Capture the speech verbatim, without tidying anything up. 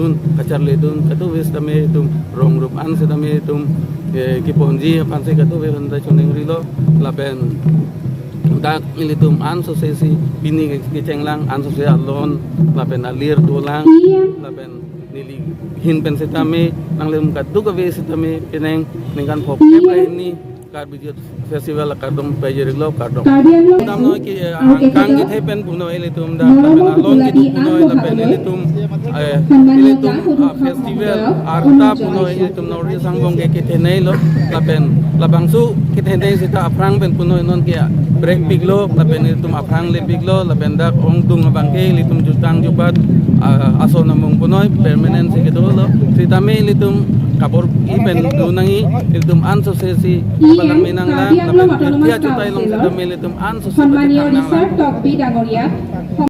dun, kacharli dun, kadokave setame itum rong rup an setame itum, eh, keponji aphan si kadokave aphan ta choningrilo, lapen dak ilitum ansose si pini ke-, kechenglang ansose alon, lapen alir dolang, lapen neli ahin pen setame, nanglitum kadokave setame, penang ningkan phokep hini, Karbi Youth Festival akardom pajirlo, kardom. Karbi Anglong. Damnoi ke, eh, angkang kethe pen punoi ilitum dak, lapen along kedo punoi, lapen ilitum, eh, ilitum, ah, festival arta punoi ilitum North East angbong ke kethenei lo, lapen labangso kethenei seta aphrang pen punoi non ke break piklo, lapen ilitum aphrang le piklo, lapen dak ongdung abang ke ilitum jutang jubat, ah, ason amung punoi permanent si kedo lo, setame ilitum kabor-i pen do nangji, ilitum ansose si palang menang lang, lapen dia chutai long setame ilitum ansose si সম্মানীয় ৰিচাৰ্ড টকবি ডাঙৰীয়া,